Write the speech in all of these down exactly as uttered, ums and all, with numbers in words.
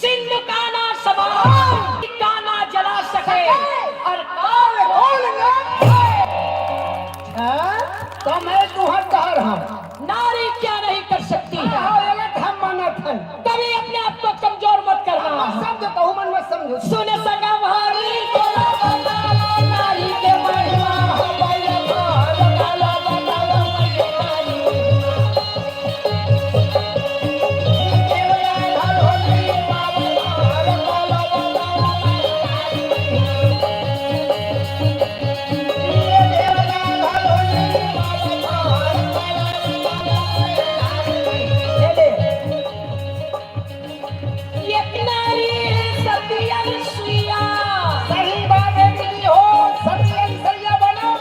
सिंधु का ना समान, का ना जला सके, और काल कौन ना खाए। हाँ? तो मैं तुहर कहर हूँ। नारी क्या नहीं कर सकती है। हाँ, ये बात हम मानत हन। कभी अपने आप को कमजोर मत करना। मत समझो, कहूँ मन मत समझो। सुन संगम हरी, नारी के महिमा। एक नारी है सती अनुसुईया। सही बात है दीदी हो, सती अनुसुईया बनो।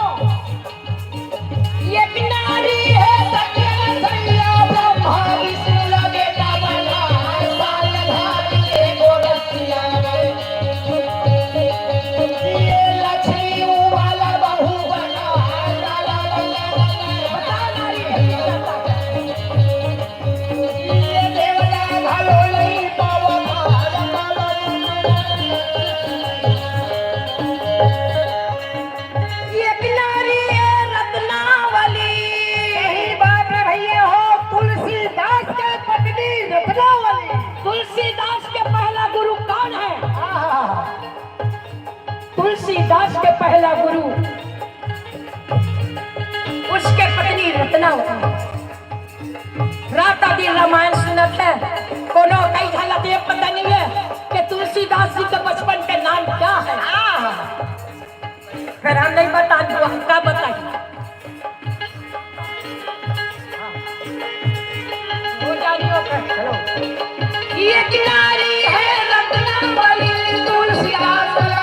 एक नारी है सती अनुसुईया, ब्रह्मा विष्णु ला बेटा बना, साल धारी के गोरखिया। ये लक्ष्मी वाला बहू बना। बता नारी है सती अनुसुईया। एक नारी है रत्नावली। सही बात है भैया हो, तुलसीदास के पत्नी रत्नावली। तुलसीदास के पहला गुरु कौन है? आहा। तुलसीदास के पहला गुरु, उसके पत्नी रत्नावली। रात दिन रामायण सुनत है, कोनो कई घालत ये पता नहीं है कि तुलसीदास जी के बचपन के नाम क्या है। फिर हम नहीं बता दू, हम का बताई। हो जानी हो कर, चलो। ये किनारी है रत्नावली, तुलसीदास राजा।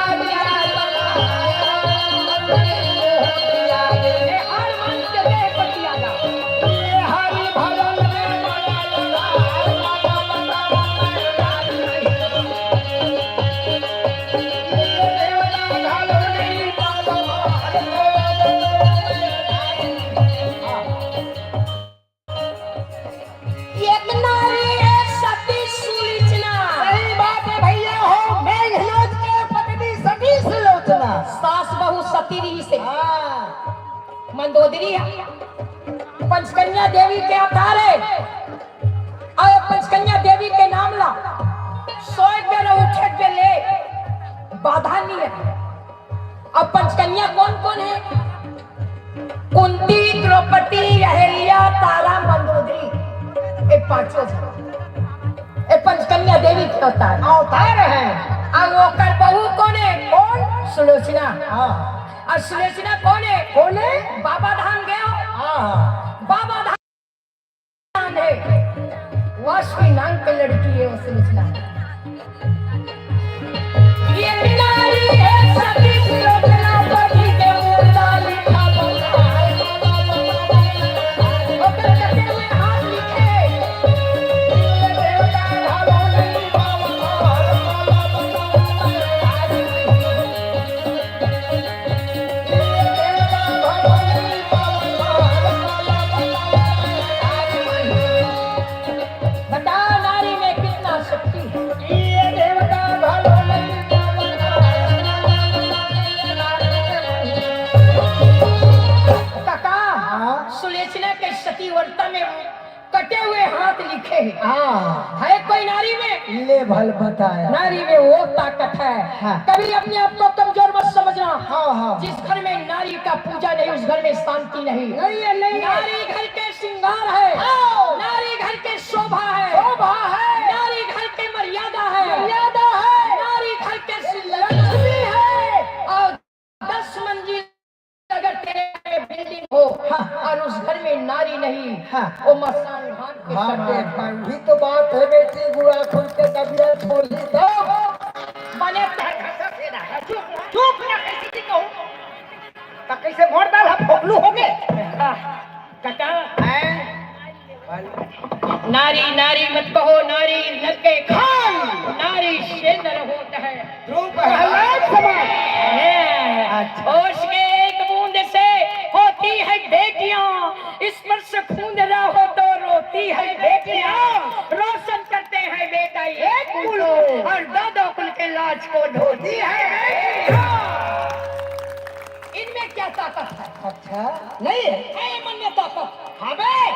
हर वंश के देह पर दिया जा। हरि भजन में एक नारी है सती सुलोचना। सही बात है भैया हो, मेघनाथ के पत्नी सती सुलोचना। सास बहू सती रही से। हाँ। मंदोदरी है। पंचकन्या देवी के अवतार है। अउ पंचकन्या देवी के नाम ला सोए बेरा उठे के ले बाधा नहीं है। अब पंचकन्या कौन कौन है? कुंती, द्रौपदी, अहल्या, तारा, मंदोदरी, ये पांचों झन। ये पंचकन्या देवी के अवतार। अवतार है। अब ओकर बहू कौन है? कौन? सुलोचना। हाँ। और सुलोचना कौन है? कौन है? बाबा धाम गए हो? हाँ। बाबा धाम है, वासुकी नाम के लड़की है वो सुलोचना। ये नारी है सती सुलोचना, पति के मुर्दा लिखा बंदा है। ओकर कटे हुए हाथ लिखे। ये देवता भालो नहीं पावता। बता, नारी में कितना शक्ति है। ये देवता भालो नहीं पावता। काका, हाँ? सुलोचना के सती व्रत में कटे हुए हाथ लिखे हैं। हाँ। है कोई नारी में? ले भल बताया। नारी में वो ताकत है। हाँ। कभी अपने आप को कमजोर मत समझना। हाँ, हाँ। जिस घर में नारी का पूजा नहीं, उस घर में शांति नहीं। नहीं है, नहीं है। नारी घर के श्रृंगार है। हाँ। नारी घर के शोभा है। शोभा है। नारी घर के मर्यादा है। मर्यादा है। नारी घर के लक्ष्मी है। और दस मंजिल अगर तेरे बिल्डिंग हो, हाँ। और उस घर में नारी नहीं, हाँ। वो मसान घाट के हाँ, समान। देख भाई, वही तो बात है बेटी, गुआ खुल के तबियत खोली तो। माने चुप, चुप ना, कैसे जी कहूँ? तो कैसे मोड़ डाल, हम फोकलू हो गए? हाँ। काका, हैं? नारी, नारी मत कहो, नारी नर के खान, नारी से नर होत है। ध्रुव प्रहलाद समान। हैं। अच्छा। ओस के एक बूंद से होती है बेटियां, स्पर्श खून रहो तो रोती है बेटियां, रोशन करते हैं बेटा ये कुल। राज को धोती है। इनमें क्या ताकत है? अच्छा। नहीं है। ए मन में ताकत। अबे,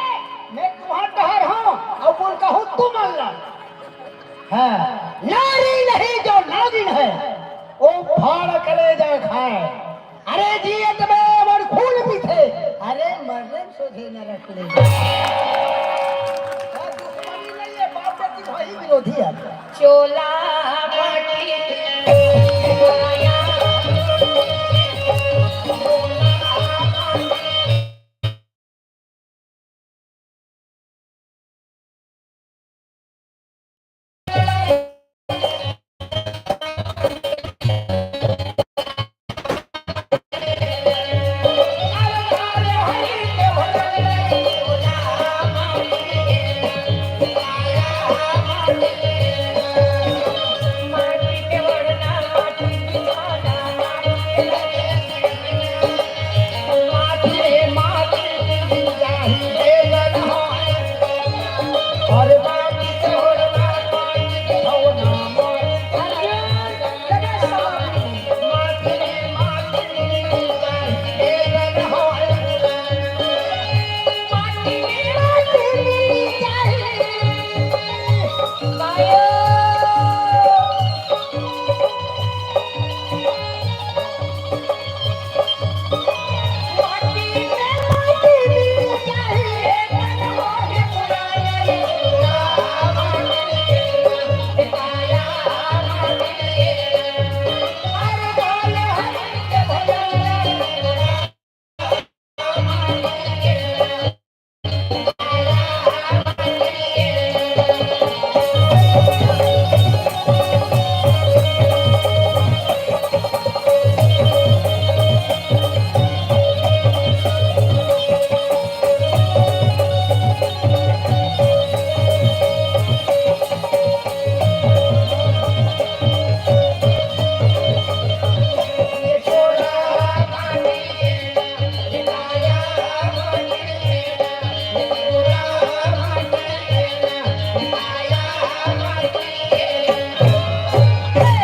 मैं तुम्हार डहर हँव, अउ बोल कहूँ तू मन ला। हाँ, नारी नहीं जो नागिन है, वो फाड़ कलेजा खाए। अरे जियत में अमर खून पीथे, अरे मरने में सोझे नरक ले जाए। दुश्मनी नहीं है, बाप बेटी भाई विरोधी है। चोला बाटी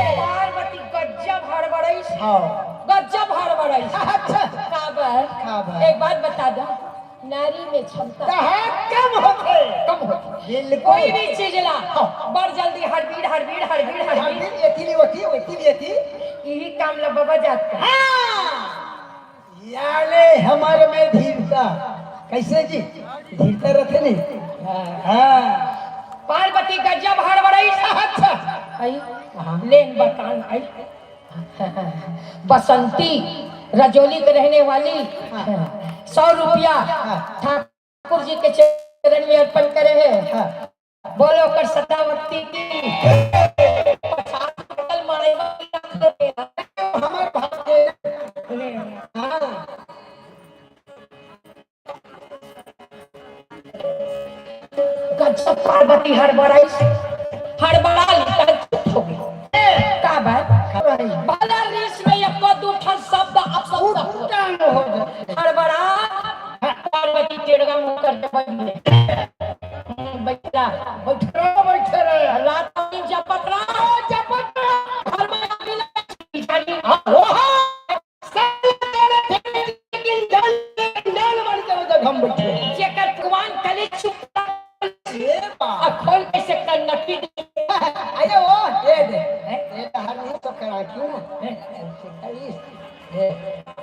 पार्वती गजब हड़बड़ाइस। हाँ। गजब हड़बड़ाइस। अच्छा। काबर? काबर? एक बात बता दो, नारी में क्षमता कहाँ कम होथे? कम होथे। बिल्कुल। कोई भी चीज ला, हाँ। बड़ जल्दी हड़बीड़, हड़बीड़, हड़बीड़, हड़बीड़। हड़बीड़, एती ले ओती, ओती ले एती। यही काम ला बबा जात कर। हाँ। याले हमर में धीरता। कैसे जी? धीरता रथे नहीं? हाँ। हाँ। पार्वती गजब हड़बड़ाइस। अच्छा। आई? हाँ। लेन बतान आई। बसंती रजौली के रहने वाली, हाँ। सौ रुपया, हाँ। ठाकुर जी के चरण में अर्पण करे हे। हाँ। बोलो कर सदावती की। पचास बोतल मारे वाली हमर भाग के। हाँ। गजब पार्वती हड़बड़ाइस, हड़बड़ा ली, तहन चुप हो गई। का बात? का बात? भला रीस में एको दू ठन शब्द अपशब्द हो। उठान हो जाए। हड़बड़ा पार्वती टेढ़ा मुंह करके बैठ गई। हम्म, बैठा। बैठे रहो, बैठे रहो। रात दिन जपत रहो, जपत रहो। हड़बड़ा बिना जानी। हाँ, हाँ। लेकिन डाल, डाल मार के उधर हम बैठे। जेकर भगवान कले चुप ए बा। आ खोल कैसे कर नकी दे। अरे वो, ये दे। हैं? ये तो हर नहीं तो करा क्यों ना? हैं? ऐसे करिए। ये,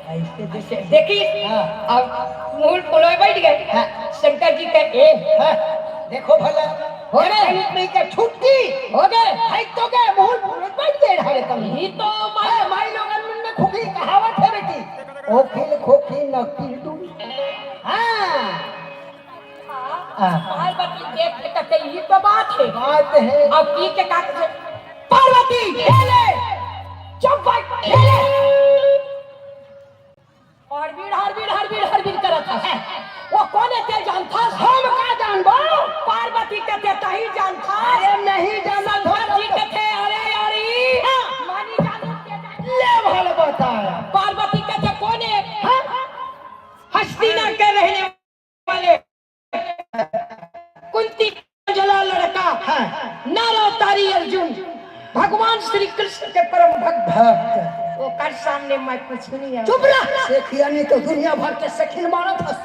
ऐसे देखिए। देखिए। हाँ। अब मुंह फुलोए बैठ गए। हाँ। शंकर जी का ए। हाँ। देखो भला। हो गए। गणित में क्या छुट्टी? हो गए। है तो गए, मुंह फुलोए बैठ गए ढाले तुम। ही तो माय, माय लोगन में खुकी कहावत है बेटी। ओखिल खोखी नकिल डू। हाँ। हाँ। पार्वती देख के कहते, "ये तो बात है।" बात है। अब की के का कहते, "पार्वती, ये ले, चुप बैठ, ये ले।" और बीड़, हर बीड़, हर बीड़, हर बीड़ करत हस। वो कौन है, ते जानथस? हम का जानबो? पार्वती कहते, "तही जानथस?" अरे नहीं जानत हो शंकर जी तो। कहते, "अरे यारी, हाँ। मानी जानू के जान।" ले भल बताया। पार्वती कहते, "कौन है?" हाँ? हस्तिना के रहने वाले कुंती का जला लड़का, हाँ। नारो तारी अर्जुन, भगवान श्री कृष्ण के परम भक्त, भक्त। ओकर सामने मैं कुछ नहीं आऊं। चुप रह। सेखिया नहीं तो दुनिया भर के सेखिन मानत हस।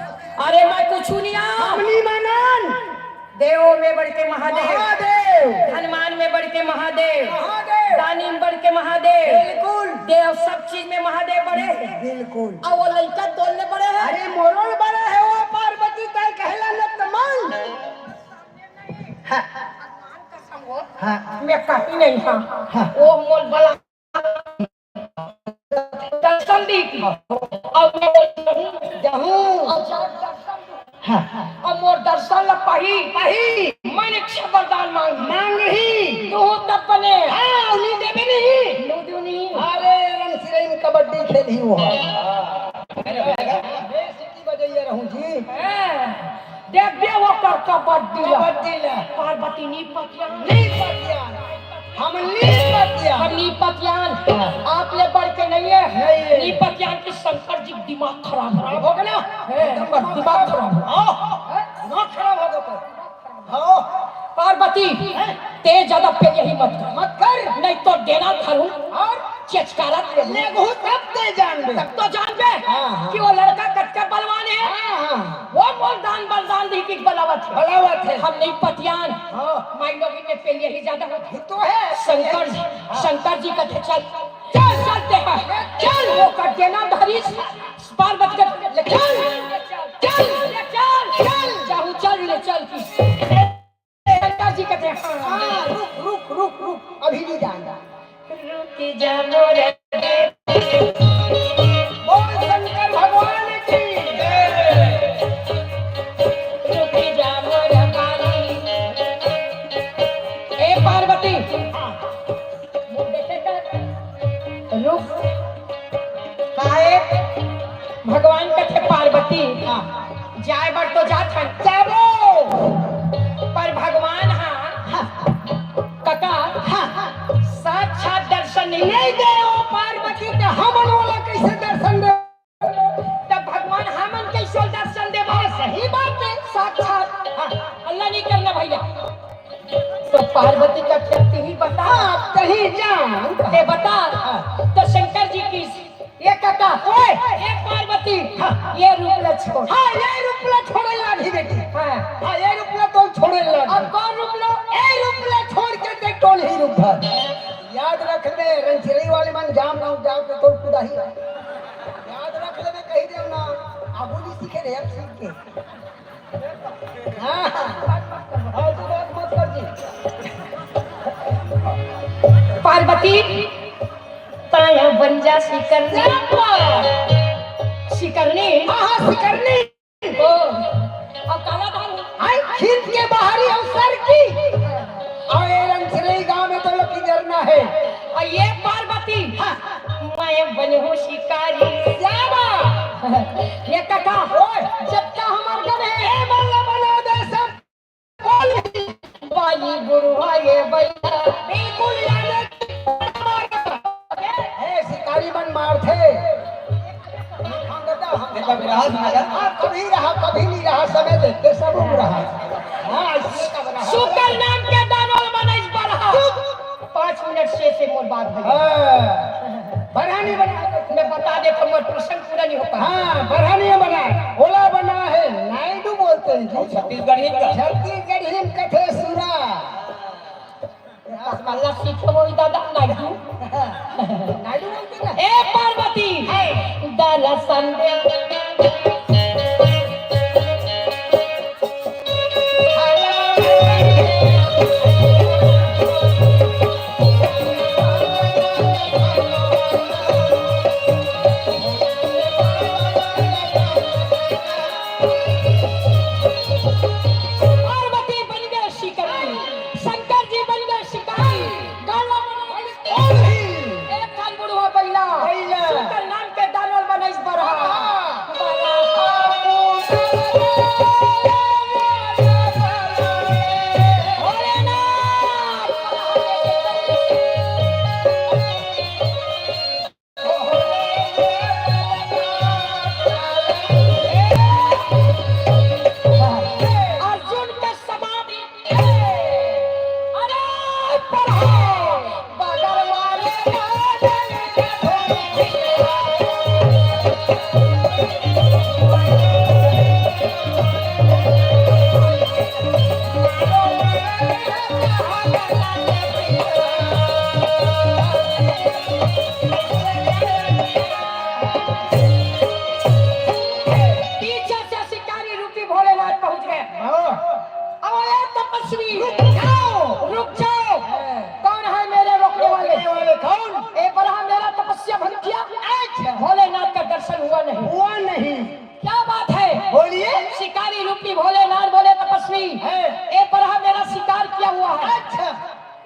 अरे मैं कुछ नहीं आऊं। हम नहीं मानन। देव में बढ़ के महादेव। महादेव। हनुमान में बढ़ के महादेव। महादेव। दानी में बढ़ के महादेव। बिल्कुल। देव सब चीज में महादेव बड़े हैं। बिल्कुल। अउ वो लइका तोर ले बड़े हैं। अरे मोरो ले बड़े हैं वो पार्वती, तैं कहला न त मन। हाँ। हाँ। मैं कहीं नहीं हाँ। हाँ। वो मोर बला दर्शन दी थी। अउ मैं जहूँ। जहूँ। अउ जब दर्शन दी। हाँ। अउ मोर दर्शन ला पाही। पाही। मैं इच्छा वरदान मांगी। मांगही। तू तब बने। हाँ, उन्हीं देवे नहीं। नू दू नहीं। अरे, रंग सिरइन कबड्डी खेली वो। बजइया रहूं जी। हैं, देख दे वो कर कबड्डी ला। कबड्डी ला। पार्वती नी पतियान। नी पतियान। हम नी पतियान। हम नी पतियान। हाँ। आप ले बढ़ के नहीं है। नहीं है। नी पतियान के शंकर जी दिमाग खराब हो। खराब हो गया ना? हैं, एकदम दिमाग खराब हो। हाँ, दिमाग खराब हो गया। हाँ। पार्वती, हैं? तें ज्यादा पेलियाही मत कर। मत कर। नहीं तो डेना धरूं। अउ? चेचकारा ले लेगहूं तब तें जानबे। तब तो जानबे हाँ, हाँ। कि वो लड़का कतका बलवान है। हाँ, हाँ। वो मोर दान बरदान दिही कि बलावत है। बलावत है। हम नहीं पतियान। हाँ। माई लोगिन में पेलियाही ज्यादा होथे। तो है। शंकर, हाँ। शंकर जी कथे चल, चल, चलते हैं। चल, वो कर डेना धरिस। पार्वती कथे, ले चल, चल, ले चल, चल, चाहूं चल, ले चल की। शंकर जी कथे, हाँ। हाँ, रुक, रुक, रुक, रुक, अभी नहीं जाना। रुक जा मोर देव। बोल शंकर भगवान की। रुक जा मोर मालिक। ए पार्वती, हाँ। रुक। काहे? भगवान कथे पार्वती, हाँ। जाए बर तो जात हन। जाबो। पर भगवान हा, हाँ। कका, हाँ। साक्षात दर्शन नहीं नहीं दे ओ पार्वती, त हमन ओला कैसे दर्शन दे? तब भगवान हमन कैसे दर्शन देबो? हाँ, सही बात है। साक्षात। हाँ। हल्ला नहीं करना भैया। तो पार्वती कथे तेही बता। हाँ, तेही जान। तें बता। हाँ। तो शंकर जी की, ए कका, ओए। ए पार्वती, हाँ। ए रूप ला छोड़। हाँ, ए रूप ला छोड़े लागही बेटी। हाँ। हाँ, ए रूप ला तो छोड़े लागही। अब कौन रूप लो? ए रूप ला छोड़ के देख कौन ही रूप है। याद रख ले, रंगसिरई वाले मन जाम गाँव जाओ तो तोर कुदाही। याद रख ले, मैं कही देव ना, आगू नहीं सीखे रे, अब सीख के। हाँ, हाँ। फालतू बात मत कर जी। पार्वती, ताया बन जा शिकरनी। क्या बात? शिकरनी? हाँ, हाँ, शिकरनी। ओ, अब काला धान। आई, खींच के बाहरी अवसर की। अउ ए रंगसिरई गांव में तो लोग की जरना है। अउ ए पार्वती, हाँ। मैं बनहूं शिकारी। क्या बात? ए कका, ओए। जब का हमार गन है। ए बल्ला बना दे सब। बोल। बाई गुरु आए भैया। बिल्कुल याद है। ए, शिकारी मन मारथे। देखो, विराट नगर। हाँ, कभी रहा, कभी नहीं रहा, समय देखते सब उम्र रहा। हाँ, इसलिए कब रहा। शुक्र नाम के दानोल बनइस बरहा। चुप। पाँच मिनट से, से मोर बात भैया। हाँ। बरहा नहीं बना। मैं बता देथों, मोर प्रसंग पूरा नहीं होता। हाँ, बरहा नहीं बना। ओला बना है, नायडू बोलते हैं जी। छत्तीसगढ़ी का। छत्तीसगढ़ी में कथे सुरा। रसगुल्ला सीखे वही दादा नायडू। नायडू बोलते ना। ए पार्वती, है। दर्शन दे। पार्वती बन गए शिकारी, शंकर जी बन गए शिकारी, काला बना के एक कान बुढ़वा बैला, बैला। शुक्र नाम के दानोल बनइस बरहा।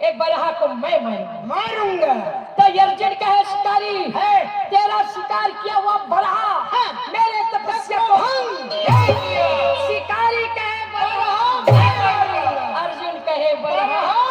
एक बरहा को मैं मारूंगा। मारूंगा। तो अर्जुन कहे, शिकारी, है। तेरा शिकार किया हुआ बरहा, हाँ। मेरे तपस्या को भंग। शिकारी कहे, बरहा, मैं मारूंगा। अर्जुन कहे, बरहा, बरहा।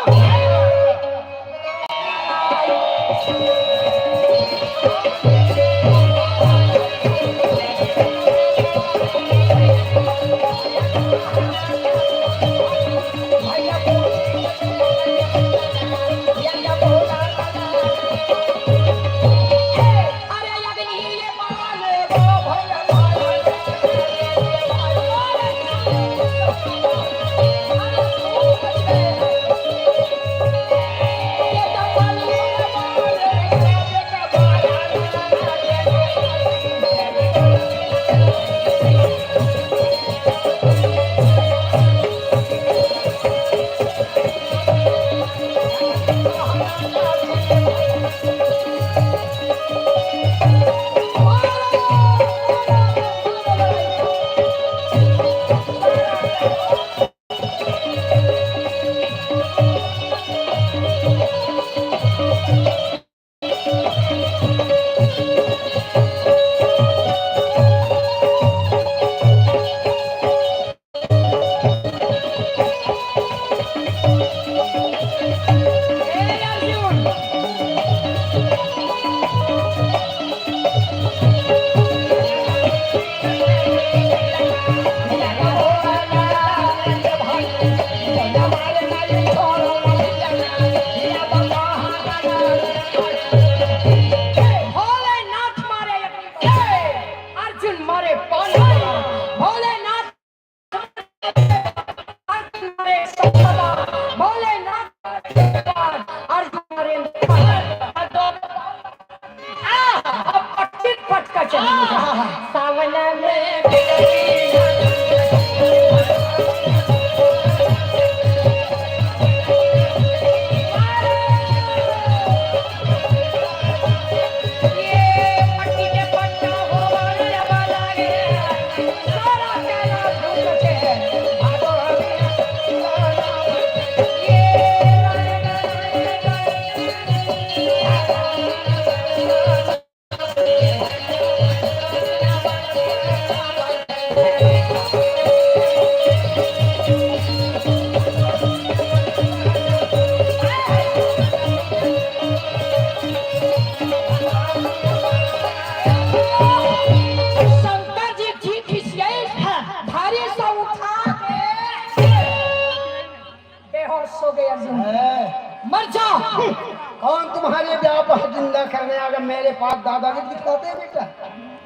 भोलेनाथ मारे एक, अर्जुन मारे पाँच, भोलेनाथ मारे सौ, भोलेनाथ मारे पाँच, अर्जुन मारे, आ, अब पटक पटका चलेंगे। सावन में शंकर जी ठीक खिसियाइस, हाँ। भारी सा उठा के बेहोश हो गए अर्जुन। हैं? मर जा। कौन तुम्हारे बाप जिंदा करने आ गया? मेरे पास दादागिरी दिखाते हैं बेटा।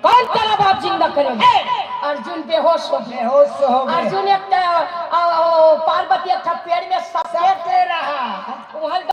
कौन तेरा बाप जिंदा करेगा? ए, अर्जुन बेहोश हो गए। बेहोश हो गए। अर्जुन एक, अ, अ, पार्वती एक ठा पेड़ में सटके सटके रहा।